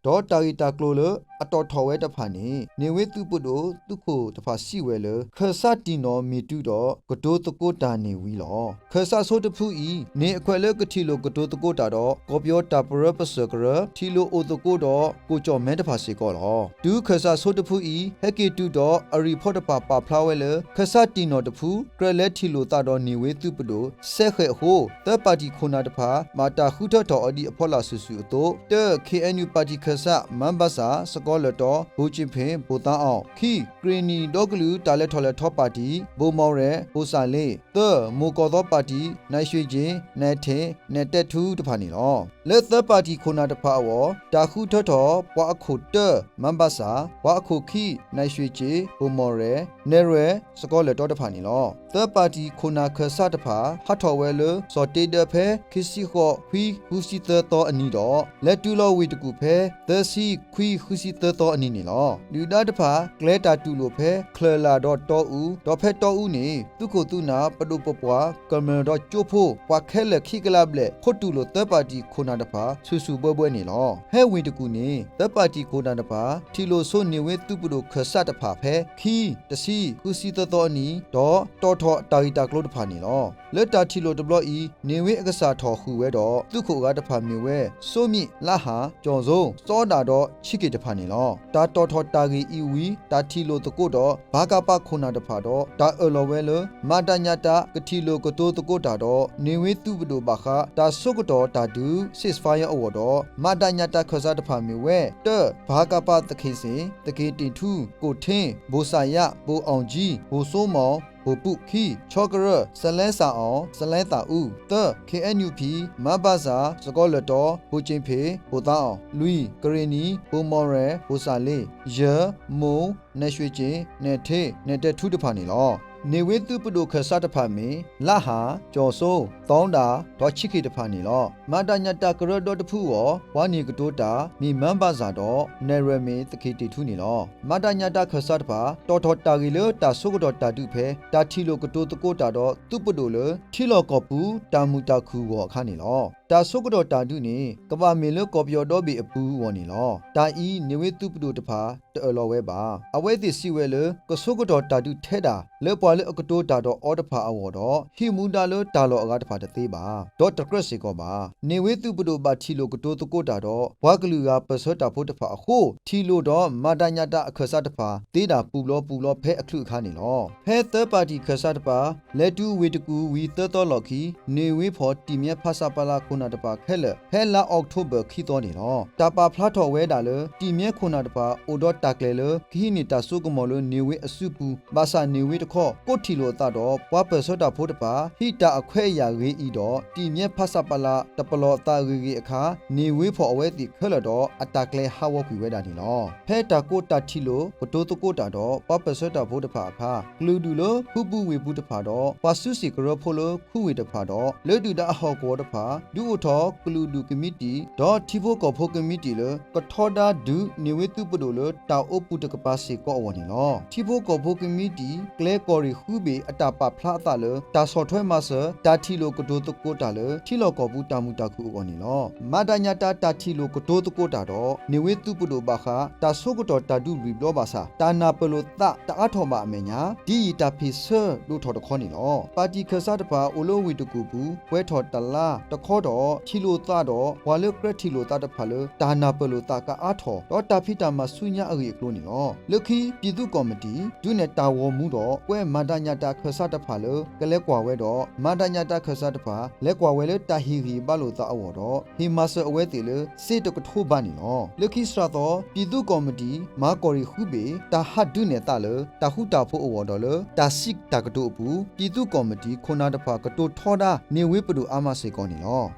ၤဂ့ၤဂ့ၤ ဒီးတၢ်ဂ့ၢ်တၢ်ကျိၤလၢအတီၣ်ထီၣ်ဝဲတဖၣ်န့ၣ် န့ၢ်ဝ့သုးပဒိၣ် သုးခိၣ်တဖၣ်စံးဝဲလၢ ခၢၣ်စးတံၢ်နီၣ်မ့ၢ်တုၤဒီး ကတိၤသကိးတၢ်န့ၣ်ဝံၤလီၤ. ခၢၣ်စးဆိတဖုအံၤ န့ၢ်အခွဲးလၢကထံၣ်လိာ်ကတိၤသကိးတၢ်ဒီး ကီၢ်ပယီၤတၢ်ပရၢပစၢၢ်ကရၢ ထံၣ်လိာ်အိၣ်သကိးဒီး ကိၣ်ကၠီၣ်မဲတဖၣ်စ့ၢ်ကီးလီၤ. တုၤခၢၣ်စးဆိတဖုအံၤ ဟဲက့ၤတုၤဒီး အရံၣ်ဖီတဖၣ်ပာ်ဖျါဝဲလၢ ခၢၣ်စးတံၢ်နီၣ်တဖု ကြၢးလဲၤထံၣ်လိာ်သးဒီးန့ၢ်ဝ့သုးပဒိၣ် စဲဃဲးအဃိ သၢပၣ်တံၣ်ခိၣ်နၢ်တဖၣ် ဘၣ်တၢ်ဃုထၢထီၣ်အီၤဒ်အဖီလာ်စုာ်စုာ်အသိး တၢ ခ့ၣ်အဲၣ်ယူၣ်ပၣ်တံၣ်ခၢၣ်စး မၤဘၣ်စၣ် စကီၤလၢၢ်တီ ဘိၣ်ကၠ့ၣ်ဖ့ၣ် ဘိၣ်သါအီၤ ခံ ကရ့ၣ်နံၣ်ဒီကလုာ်တၢ်လဲၤထီၣ်လဲၤထီပၣ်တံၣ် ဘိၣ်မီၣ်ရဲၣ် ဘိၣ်စၣ်လ့ သၢ မိၢ်ကီၢ်သီပၣ်တံၣ် နၢ်ၡွ့ၣ်ကၠ့ၣ် နၢ်ထဲၣ် နၢ်တဲၣ်ထူတဖၣ်န့ၣ်လီၤ. လၢသၢပၣ်တံၣ်ခိၣ်နၢ်တဖၣ်အဂီၢ် တၢ်ဃုထၢထီၣ် ပှၤအခိၣ်တၢ မၤဘၣ်စၣ် ပှၤအခိၣ်ခံ နၢ်ၡွ့ၣ်ကၠ့ၣ် ဘိၣ်မီၣ်ရဲၣ် နဲၣ်ရွဲၣ် စကီၤလၢၢ်တီတဖၣ်န့ၣ်လီၤ. သၢပၣ်တံၣ်ခိၣ်နၢ်ခၢၣ်စးတဖၣ် ဟးထီၣ်ဝဲလၢ စီၤတ့ဒၢဖဲ ခံဆံဃိး ခွံ ဃုဆံသၢသီအနံၤဒီး လဲၤတုၤလီၤဝ့ၢ်တကူၣ်ဖဲ သၢဆံ ခွံ ဃုဆံသၢသီအနံၤန့ၣ်လီၤ. ဒုၣ်ဒါတဖၣ် ကျဲၤတၢ်တူၢ်လိာ်ဖဲ ချၢၣ်လၣ်ဒီးတီအူ ဒီးဖဲတီအူန့ၣ် သုးခိၣ်သုးနၢ် ပဒိၣ်ပပှၢ် ကမျၢၢ်ဒီးကၠိဖိ ပှၤခဲလၢာ်ခံကလးဘျဲၣ် ခိးတူၢ်လိာ်သၢပၣ်တံၣ်ခိၣ်နၢ် တၢ်ထံၣ်လိာ်ခိၣ်နၢ်တဖၣ် ဆူၣ်ဆူၣ်ဘှဲဘှဲန့ၣ်လီၤ. ဖဲဝ့ၢ်တကူၣ်န့ၣ် သၢပၣ်တံၣ်ခိၣ်နၢ်တဖၣ် ထံၣ်လိာ်ဆိန့ၢ်ဝ့သုးပဒိၣ်ခၢၣ်စးတဖၣ်ဖဲ ခံ, တဆံ, ဃုဆံသၢသီအနံၤ ဒီးတီၣ်ထီၣ်တၢ်ဂ့ၢ်တၢ်ကျိၤတဖၣ်န့ၣ်လီၤ. လၢတၢ်ထံၣ်လိာ်တဘျီအံၤ န့ၢ်ဝ့အကစၢ်ထီၣ်ဃုာ်ဝဲဒီး သုးခိၣ်အဂၤတဖၣ်မ့ၢ်ဝဲ စိမံၣ်, လါဟၣ်, ကၠီၣ်စိ, စီဒၣ်ဒီးဆံးက့ၣ်တဖၣ်န့ၣ်လီၤ. တၢ်တီၣ်ထီၣ်တၢ်ဂ့ၢ်အံၤဝံၤ တၢ်ထံၣ်လိာ်သကိးဒီး ပၤကပ ခိၣ်နၢ်တဖၣ်ဒီး တၢ်အၢၣ်လီၤဝဲလၢ မၤတၢ်ညၣ်တၢ် ကထံၣ်လိာ်ကတိၤသကိးတၢ်ဒီး န့ၢ်ဝ့သုးပဒိၣ်ဘၣ်ဃး တၢ်ဆိကတီၢ်တၢ်ဒုး ceasefire အဂီၢ်ဒီး မၤတၢ်ညၣ်တၢ်ခၢၣ်စးတဖၣ်မ့ၢ်ဝဲ တၢ, ပၤကပ သခ့ၣ်စ့ၣ်, သခ့ၣ်တ့ၣ်ထူ, ကိၣ်ထ့, ဘိၣ်စၣ်ယါ, ဘိၣ်အီၣ်ကၠံ, ဘိၣ်စိမီၣ်, ဘိၣ်ပူး, ခံ, ခၠီကရၢၢ်, စလဲစၣ်အီၣ်, စလဲသၣ်အူ, သၢ, KNUP, မၣ်ဘၣ်စၣ်, စကီၤလၢၢ်တီ, ဘိၣ်ကၠ့ၣ်ဖ့ၣ်, ဘိၣ်သးအီၣ်, လွံၢ်, ကရ့ၣ်နံၣ်, ဘိၣ်မီၣ်ရဲၣ်, ဘိၣ်စၣ်လ့, ယဲၢ်, မိၢ်, နဲၣ်ရွှ့ၣ်ကၠ့ၣ်, နဲၣ်ထ့, နဲၣ်တဲထူတဖၣ်န့ၣ်လီၤ. န့ၢ်ဝ့သုးပဒိၣ်ခၢၣ်စးတဖၣ်မ့ၢ် လါဟၣ်, ကၠီၣ်စိ, သီဒၣ်, ဒီးဆံးက့ၣ်တဖၣ်န့ၣ်လီၤ. မၤတၢ်ညၣ်တၢ်ကရၢဒီတဖုအဂီၢ် ပှၤန့ၢ်ကတိၤတၢ် မ့ၢ်မၣ်ဘၣ်စၣ်ဒီး နဲၣ်ရွဲၣ်မ့ၢ်သခ့ၣ်တ့ၣ်ထူန့ၣ်လီၤ. မၤတၢ်ညၣ်တၢ်ခၢၣ်စးတဖၣ် တီၣ်ထီၣ်တၢ်ဂ့ၢ်လၢတၢ်ဆိကတီၢ်တၢ်ဒုးဖဲ တၢ်ထံၣ်လိာ်ကတိၤသကိးတၢ်ဒီးသုးပဒိၣ်လၢ ထံလီၢ်ကီၢ်ပူၤ တၢ်မုာ်တၢ်ခုၣ်အဂီၢ်အခါန့ၣ်လီၤ. တၢ်ဆိကတီၢ်တၢ်ဒုးန့ၣ် ကဘၣ်မ့ၢ်လၢကီၢ်ပယီၤဒီဘ့ၣ်အပူၤအဂီၢ်န့ၣ်လီၤ. တၢ်အံၤ န့ၢ်ဝ့သုးပဒိၣ်တဖၣ် တအၢၣ်လီၤဝဲဘၣ်. အဝဲသ့ၣ်စံးဝဲလၢ ကဆိကတီၢ်တၢ်ဒုးထဲဒၣ် လၢပှၤလၢအကတိၤတၢ်ဒီးအီၤတဖၣ်အဂီၢ်ဒီး ဟံးမူဒါလၢတၢ်လီၢ်အဂၤတဖၣ်တသ့ဘၣ်, ဒီးတကြၢးစ့ၢ်ကီးဘၣ်. န့ၢ်ဝ့သုးပဒိၣ်ဘၣ်ထံၣ်လိာ်ကတိၤသကိးတၢ်ဒီး ပှၤကလုာ်ဂၤပၢၢ်ဆၢတၢ်ဖိတဖၣ်အဃိ ထံၣ်လိာ်ဒီးမၤတၢ်ညၣ်တၢ်အခၢၣ်စးတဖၣ် သ့ဒၣ်ပူၤဘျီပူၤဘျီဖဲအချုးအခါန့ၣ်လီၤ. ဖဲသၢပၣ်တံၣ်ခၢၣ်စးတဖၣ် လဲၤတုၤဝ့ၢ်တကူၣ်ဝံၤသၢသီလီၢ်ခံ န့ၢ်ဝ့ဖီၣ်တံၢ်မၠဲ ဖဆပလ ခိၣ်နၢ်တဖၣ်ခဲလၢာ် ဖဲလါအီးကထိဘၢၣ်ခံသီန့ၣ်လီၤ. တၢ်ပာ်ဖျါထီၣ်ဝဲဒၣ်လၢ တံၢ်မၠဲခိၣ်နၢ်တဖၣ် အိၣ်ဒီးတၢ်ကျဲၤလၢ ကဟံးန့ၢ်တၢ်စိကမီၤလၢန့ၢ်ဝ့အစုပူၤ ဘၣ်ဆၣ်န့ၢ်ဝ့တခီ ကိးထံၣ်လိာ်အသးဒီး ပှၤပၢၢ်ဆၢတၢ်ဖိတဖၣ် ဟံးတၢ်အခွဲးအယာ်ဂ့ၤအံၤဒီး တံၢ်မၠဲဖဆပလ တပလီၢ်အသးဂ့ၤဂ့ၤအခါ န့ၢ်ဝ့ဖီၣ်အဝဲသ့ၣ်ခဲလၢာ်ဒီး အတၢ်ကျဲၤဟးဂီၤကွံာ်ဝဲဒၣ်န့ၣ်လီၤ. ဖဲတၢ်ကိးတၢ်ထံၣ်လိာ်ကတိၤသကိးတၢ်ဒီး ပှၤပၢၢ်ဆၢတၢ်ဖိတဖၣ်အခါ ကလုာ်ဒူၣ်လၢဖုဘုဝ့ၢ်ပူၤတဖၣ်ဒီး ပှၤစုစ့ၣ်ကရၢဖိလၢခူဝ့ၢ်တဖၣ်ဒီး လၢဒုၣ်ဒါအဟီၣ်ကဝီၤတဖၣ် ဒုးအိၣ်ထီၣ်ကလုာ်ဒူၣ်ကမံးတံာ် ဒီးထံဖိကီၢ်ဖိကမံးတံာ်လၢ ကထီဒါဒုး န့ၢ်ဝ့သုးပဒိၣ်လၢတၢ်အိပူၤတကပၤစ့ၢ်ကီးအဂီၢ်န့ၣ်လီၤ. ထံဖိကီၢ်ဖိကမံးတံာ် ကျဲကီၢ်ရ့ၣ်ဃုဘ့ၣ်အတၢ်ပာ်ဖျါအသးလၢ တၢ်ဆီၣ်ထွဲမၤစၢၤ တၢ်ထံၣ်လိာ်ကတိၤသကိးတၢ်လၢ ထံလီၢ်ကီၢ်ပူၤတၢ်မုာ်တၢ်ခုၣ်အဂီၢ်န့ၣ်လီၤ. မၤတၢ်ညၣ်တၢ်တၢ်ထံၣ်လိာ်ကတိၤသကိးတၢ်ဒီး န့ၢ်ဝ့သုးပဒိၣ်ဘၣ်ဃး တၢ်ဆိကတီၢ်တၢ်ဒုးလွံၢ်ဘျီဘၣ်ဆၣ် တၢ်နၢ်ပၢၢ်လိာ်သးတအါထီၣ်ဘၣ်အမဲာ်ညါ ဒ်အံၤတၢ်ဖ့ၣ်ဆၢဒိၣ်ထီၣ်တခီန့ၣ်လီၤ. ပၣ်တံၣ်ခၢၣ်စးတဖၣ် အိၣ်လၢဝ့ၢ်တကူၣ်ပူၤ ပှဲၤထီၣ်တလါတခီဒီး ထံၣ်လိာ်သးဒီး ပှၤလၢကြၢးထံၣ်လိာ်သးတဖၣ်လၢ တၢ်နၢ်ပၢၢ်လိာ်သးကအါထီၣ် ဒီးတၢ်ဖံးတၢ်မၤဆူညါအဂ့ၢ်အကျိၤန့ၣ်လီၤ. လၢခံ ပြည်သူ့ကော်မတီ ဒုးနဲၣ်တၢ်ဂီၤမူဒီး ကွဲးမၤတၢ်ညၣ်တၢ်ခၢၣ်စးတဖၣ်လၢ ကလဲၤကွၢ်ဝဲဒီး မၤတၢ်ညၣ်တၢ်ခၢၣ်စးတဖၣ် လဲၤကွၢ်ဝဲလၢတၢ်ဟ့ၣ်ဂံၢ်ဘါလိာ်သးအဂီၢ်ဒီး ဟ့ၣ်မၤစၢၤအဝဲသ့ၣ်လၢ စ့တကထိဘးန့ၣ်လီၤ. လၢခံစှၤသီ ပြည်သူ့ကော်မတီ မၤကီၢ်ရ့ၣ်ဃုဘ့ၣ် တၢ်ဟးဒုးနဲၣ်သးလၢ တၢ်ဃူတၢ်ဖိးအဂီၢ်ဒီးလၢ တၢ်စံးတၢ်ကတိၤအပူၤ ပြည်သူ့ကော်မတီ ခိၣ်နၢ်တဖၣ်ကတိၤထီဒါ န့ၢ်ဝ့ပဒိၣ်အါမးစ့ၢ်ကီးန့ၣ်လီၤ.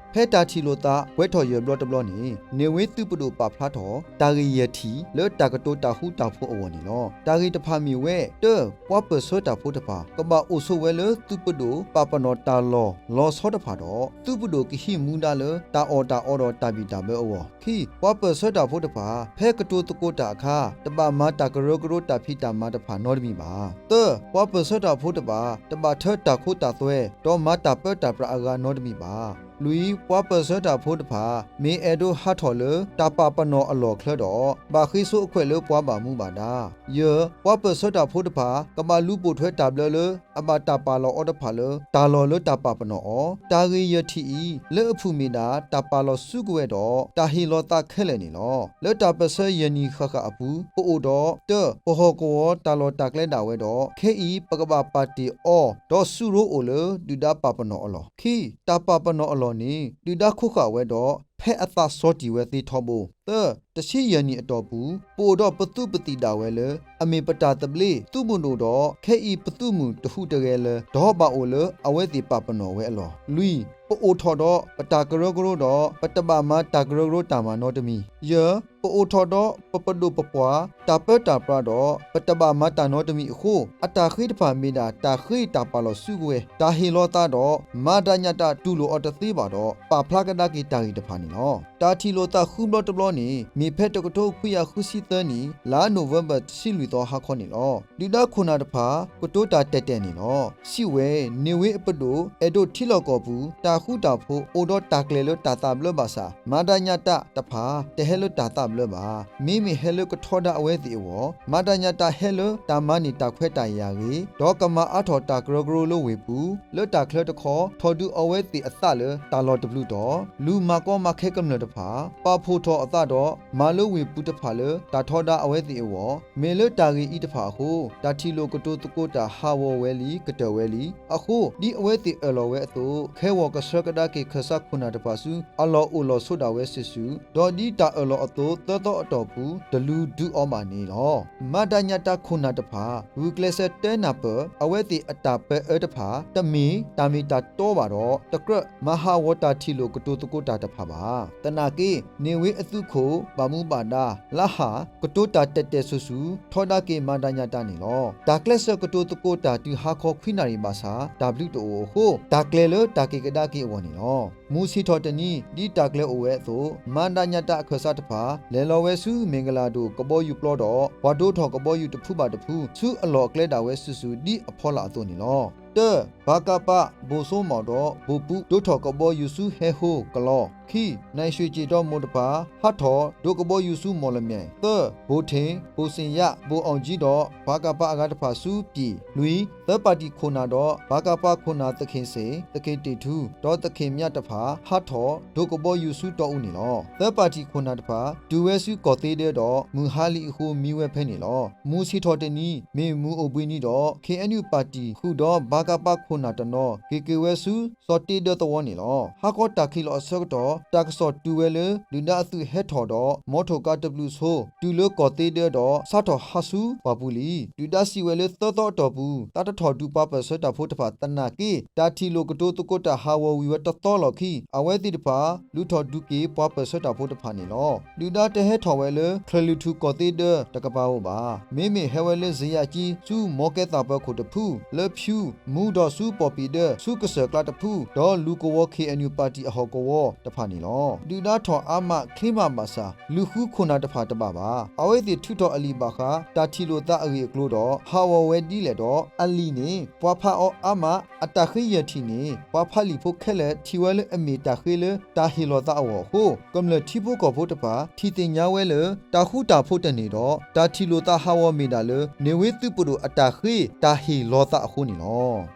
ဖဲတၢ်ထံၣ်လိာ်သး ပှဲၤထီၣ်ယဲၢ်ဘျီတဘျီန့ၣ် န့ၢ်ဝ့သုးပဒိၣ်ပာ်ဖျါထီၣ် တၢ်ဂ့ၢ်ယဲၢ်ထံၣ် လၢတၢ်ကတိၤတၢ်ဃူတၢ်ဖိးအဂီၢ်န့ၣ်လီၤ. တၢ်ဂ့ၢ်တဖၣ်မ့ၢ်ဝဲ တၢ ပှၤပၢၢ်ဆၢတၢ်ဖိတဖၣ် ကဘၣ်အိၣ်ဆိးဝဲလၢသုးပဒိၣ်ပာ်ပနီၣ်တၢ်လီၢ်လီၤဆီတဖၣ်ဒီး သုးပဒိၣ်ကဟံးမူဒါလၢ တၢ်အီၣ်တၢ်အီဒီးတၢ်ဘံၣ်တၢ်ဘၢအဂီၢ်, ခံ ပှၤပၢၢ်ဆၢတၢ်ဖိတဖၣ် ဖဲကတိၤသကိးတၢ်အခါ တဘၣ်မၤတၢ်ကရၢကရိတၢ်ဖံးတၢ်မၤတဖၣ်နီတမံၤဘၣ်. သၢ ပှၤပၢၢ်ဆၢတၢ်ဖိတဖၣ် တဘၣ်ထၢတၢ်ခိတၢ်သွဲ ဒီးမၤတၢ်ပၢတၢ်ပြးအဂၤနီတမံၤဘၣ်. လွံၢ် ပှၤပၢၢ်ဆၢတၢ်ဖိတဖၣ် မ့ၢ်အဲၣ်ဒိးဟးထီၣ်လၢ တၢ်ပာ်ပနီၣ်အလီၢ်ချၢဒီး ဘၣ်ဃ့ဆိအခွဲးလၢပှၤဘၣ်မူဘၣ်ဒါ, ယဲၢ် ပှၤပၢၢ်ဆၢတၢ်ဖိတဖၣ် ကဘၣ်လူၤပိာ်ထွဲတၢ်ဘျၢလၢ အဘၣ်တၢ်ပာ်လီၤအီၤတဖၣ်လၢ တၢ်လီၢ်လၢတၢ်ပာ်ပနီၣ်အီၤ, တၢ်ဂ့ၢ်ယဲၢ်ထံၣ်အံၤ လၢအဖုၣ်မ့ၢ်ဒၣ် တၢ်ပာ်လီၤစုကဝဲၤဒီး တၢ်ဟ့ၣ်လီၤသးခဲလၢာ်န့ၣ်လီၤ. လၢတၢ်ပၢၢ်ဆၢယဲၢ်နံၣ်ဃၣ်ဃၣ်အပူၤ ပအိၣ်ဒီး တၢ ပဟီၣ်ကဝီၤတၢ်လီၢ်တၢ်ကျဲဒၣ်ဝဲဒီး ခဲအံၤ ပကဘၣ်ပာ်တ့ၢ်အီၤ ဒီးစုရိအိၣ်လၢ ဒုၣ်ဒါပာ်ပနီၣ်အလီၢ်, ခံ တၢ်ပာ်ပနီၣ်အလီၢ်န့ၣ် ဒုၣ်ဒါခိးဃာ်ဝဲဒီး ဖဲအသးစီၤတံၢ်ဝဲသ့ထီဘိ, သၢ တဆံယဲၢ်နံၣ်အတီၢ်ပူၤ ပအိၣ်ဒီးပသုးပသံၣ်ဒၣ်ဝဲလၢ အမ့ၢ်ပတၢ်သဘျ့ သုးမုၢ်ဒိၣ်ဒီး ခဲအံၤပသုးမုၢ်တဟူးတဂဲၤလၢၤ ဒီးဘၣ်အိၣ်လၢအဝဲသ့ၣ်ပာ်ပနီၣ်ဝဲအလီၢ်, လွံၢ် ပအိၣ်ထီၣ်ဒီးပတၢ်ကရၢကရိဒီး ပတဘၣ်မၤတၢ်ကရၢကရိတၢ်မၤနီတမံၤ, ယဲၢ် ပအိၣ်ထီၣ်ဒီးပပဒိၣ်ပပှၢ် တၢ်ပၢတၢ်ပြးဒီး ပတဘၣ်မၤတၢ်နီတမံၤအဃိ အတၢ်ဃ့တဖၣ်မ့ၢ်ဒၣ်တၢ်ဃ့တၢ်ပာ်လီၤစုကဝဲၤ တၢ်ဟ့ၣ်လီၤသးဒီး မၤဒၣ်ညၣ်တၢ်တူၢ်လိာ်အီၤတသ့ဘၣ်ဒီး ပာ်ဖျါကဒါက့ၤတၢ်ဂ့ၢ်တဖၣ်န့ၣ်လီၤ. တၢ်ထံၣ်လိာ်သးဃုဘျီတဘျီန့ၣ် မ့ၢ်ဖဲတကထိခွံကယၤဃုဆံသၢနံၣ် လါနိၣ်ဝ့ဘၢၣ်တဆံလွံၢ်သီဟါခီန့ၣ်လီၤ. ဒုၣ်ဒါခိၣ်နၢ်တဖၣ် ကတိၤတၢ်တဲာ်တဲာ်န့ၣ်လီၤ. စံးဝဲ န့ၢ်ဝ့အပဒိၣ် အဲၣ်ဒိးထံလီၢ်ကီၢ်ပူၤ တၢ်ဃူတၢ်ဖိး အိၣ်ဒီးတၢ်ကျဲၤလၢတၢ်သးဘျၢဘၣ်ဆၣ် မၤဒၣ်ညၣ်တၢ်တဖၣ် တဟဲလၢတၢ်သးဘျၢဘၣ်. မ့မ့ၢ်ဟဲလၢကထီဒါအဝဲသ့ၣ်အဂီၢ် မၤဒၣ်ညၣ်တၢ်ဟဲလၢတၢ်မၤန့ၢ်တၢ်ခွဲးတၢ်ယာ်အဂ့ၢ် ဒီးကမၤအါထီၣ်တၢ်ကရၢကရိလၢဝ့ၢ်ပူၤ လၢတၢ်ချၢတခီ ထီၣ်ဒုးအဝဲသ့ၣ်အသးလၢတၢ်လီၢ်တဘျုးတီၢ် လူၤမၤကီမၤခဲကမျၢၢ်တဖၣ် ပာ်ဖှိၣ်ထီၣ်အသးဒီး မၤလၢဝ့ၢ်ပူၤတဖၣ်လၢတၢ်ထီဒါအဝဲသ့ၣ်အဂီၢ် မ့ၢ်လၢတၢ်ဂ့ၢ်အံၤတဖၣ်အဃိ တၢ်ထံၣ်လိာ်ကတိၤသကိးတၢ်ဟးဂီၤဝဲလံ ကတၢၢ်ဝဲလံ. အဃိ ဒ်အဝဲသ့ၣ်အၢၣ်လီၤဝဲအသိး ခဲဂီၤကဆှၢကဒါက့ၤခၢၣ်စးခိၣ်နၢ်တဖၣ်ဆူ အလီၢ်အိၣ်လီၢ်ဆိးဒၣ်ဝဲစုာ်စုာ် ဒီးဒ်တၢ်အၢၣ်လီၤအသိး သၢသီအတီၢ်ပူၤ တလူၤဒုးအီၤဘၣ်န့ၣ်လီၤ. မၤဒၣ်ညၣ်တၢ်ခိၣ်နၢ်တဖၣ် ဂုာ်ကျဲးစၢးတဲနၢ်ပၢၢ် အဝဲသ့ၣ်အတၢ်ပၢအၢတဖၣ် တမ့ၢ်တၢ်မ့ၢ်တၢ်တီဘၣ်ဒီး တကြၢးမၤဟးဂီၤတၢ်ထံၣ်လိာ်ကတိၤသကိးတၢ်တဖၣ်ဘၣ်. သနာ်က့ န့ၢ်ဝ့အသုးခိၣ် ဘၣ်မူဘၣ်ဒါ လါဟၣ် ကတိၤတၢ်တဲာ်တဲာ်ဆူၣ်ဆူၣ် ထီဒါက့ၤမၤဒၣ်ညၣ်တၢ်န့ၣ်လီၤ. တၢ်ကျဲးစၢးကတိၤသကိးတၢ်တုၤဟါခီခွံနၣ်ရံၣ်ဘၣ်ဆၣ် တၢ်ဘျုးတအိၣ်အဃိ တၢ်ကျဲၤလၢတၢ်က့ၤကဒါက့ၤအဂီၢ်န့ၣ်လီၤ. မုၢ်ဆ့ၣ်ထီၣ်တနံၤ ဒ်တၢ်ကျဲၤအိၣ်ဝဲအသိး မၤဒၣ်ညၣ်တၢ်အခၢၣ်စးတဖၣ် လဲၤလီၤဝဲဆူမ့ၢ်ကလၤဒိၣ်ကဘီယူၤပျီဒီး ပှၤဒိးထီၣ်ကဘီယူၤတဖုဘၣ်တဖု ဆူအလီၢ်အကျဲဒၣ်ဝဲစုာ်စုာ် ဒ်အဖီလာ်အသိးန့ၣ်လီၤ. တၢ ပကဖ ဘိၣ်စိမီၣ်ဒီး ဘိၣ်ပူး ဒိးထီၣ်ကဘီယူၤဆူဟဲဟိကလီ. ခံ နၢ်ရွှ့ၣ်ကၠ့ၣ်ဒီးမိၢ်တဖၣ် ဟးထီၣ်ဒိးကဘီယူၤဆူမီၣ်လမၠဲၣ်. သၢ ဘိၣ်ထ့ၣ် ဘိၣ်စ့ၣ်ယး ဘိၣ်အီၣ်ကၠံဒီး ပကဖအဂၤတဖၣ်ဆူပၠ့ၣ်. လွံၢ် သၢပၣ်တံၣ်ခိၣ်နၢ်ဒီး ပကဖခိၣ်နၢ်သခ့ၣ်စ့ၣ်, သခ့ၣ်တ့ၣ်ထူ ဒီးသခ့ၣ်မၠးတဖၣ် ဟးထီၣ်ဒိးကဘီယူၤဆူတီအူန့ၣ်လီၤ. သၢပၣ်တံၣ်ခိၣ်နၢ်တဖၣ် တုၤဝဲဆူကီၢ်သ့ဒၢဒီး မုၢ်ဟါလံအဃိမံဝဲဖဲန့ၣ်လီၤ. မုၢ်ဆ့ၣ်ထီၣ်တနံၤ မ့ၢ်မုၢ်အိၣ်ဘှံးနံၤဒီး ခ့ၣ်အဲၣ်ယူၣ်ပၣ်တံၣ်ဃုာ်ဒီး ပကဖခိၣ်နၢ်တနီၤ က့ၤက့ၤဝဲဆူစီၤတ့ဒၢသဝီန့ၣ်လီၤ. ဟါခီတၢ်ခံးလီၤအဆၢကတီၢ် တၢ်ကစီၣ်တုၤဝဲလၢ ဒုၣ်ဒါအသုးဟဲထီၣ်ဒီး မီထိၣ်ကါတဘျုးဆိ တုၤလၢကီၢ်သ့ဒၢဒီး စးထီၣ်ဟးဆူပှၢ်ပူၤလံ. ဒုၣ်ဒါစံးဝဲလၢသၢသီအတီၢ်ပူၤ သးတထီၣ်ဒုးပှၤပၢၢ်ဆၢတၢ်ဖိတဖၣ်သနာ်က့ တၢ်ထံၣ်လိာ်ကတိၤသကိးတၢ်ဟးဂီၤဝံၤဝဲတသီလီၢ်ခံ အဝဲသ့ၣ်တဖၣ် လူၤထီၣ်ဒုးက့ၤပှၤပၢၢ်ဆၢတၢ်ဖိတဖၣ်န့ၣ်လီၤ. ဒုၣ်ဒါတဟဲထီၣ်ဝဲလၢ ချၢၣ်လွံၢ်ထူၣ်ကီၢ်သ့ဒၢတကပၤဧိၤဘၣ်. မ့မ့ၢ်ဟဲဝဲလၢစ့ယးကၠံ ဆူမီကဲသးပၢၤခိၣ်တဖု လၢဖၠူ မူဒီးဆူပီၣ်ပံၤဒၢ ဆူကစၢၢ်ကျါတဖု ဒီးလူၤကဝီၤ ခ့ၣ်အဲၣ်ယူၣ်ပၣ်တံၣ်အဟီၣ်ကဝီၤတဖၣ်န့ၣ်လီၤ. ဒုၣ်ဒါထီၣ်အါမးချ့မးဘၣ်ဆၣ် လူၤဃုခိၣ်နၢ်တဖၣ်တဘၣ်ဘၣ်. အဝဲသ့ၣ်ထုးထီၣ်အလံာ်ဘၣ်ဃး တၢ်ထံၣ်လိာ်သးအဂ့ၢ်အကျိၤဒီး ဟးဂီၤဝဲဒ်လဲၣ်ဒီး အလံာ်န့ၣ် ပှၤဖးအီၤအါမး အတၢ်ဃ့ယဲၢ်ထံၣ်န့ၣ် ပှၤဖးလံာ်ဖိခဲလၢာ် ထံၣ်ဝဲလၢအမ့ၢ်တၢ်ဃ့လၢတၢ်ဟ့ၣ်လီၤသးအဂီၢ်အဃိ ကမျၢၢ်ထံဖိကီၢ်ဖိတဖၣ် ထံၣ်သ့ၣ်ညါဝဲလၢ တၢ်ဃူတၢ်ဖိးတန့ၢ်ဒီး တၢ်ထံၣ်လိာ်သးဟးဂီၤမ့ၢ်ဒၣ်လၢ န့ၢ်ဝ့သုးပဒိၣ်အတၢ်ဃ့တၢ်ဟ့ၣ်လီၤသးအဃိန့ၣ်လီၤ.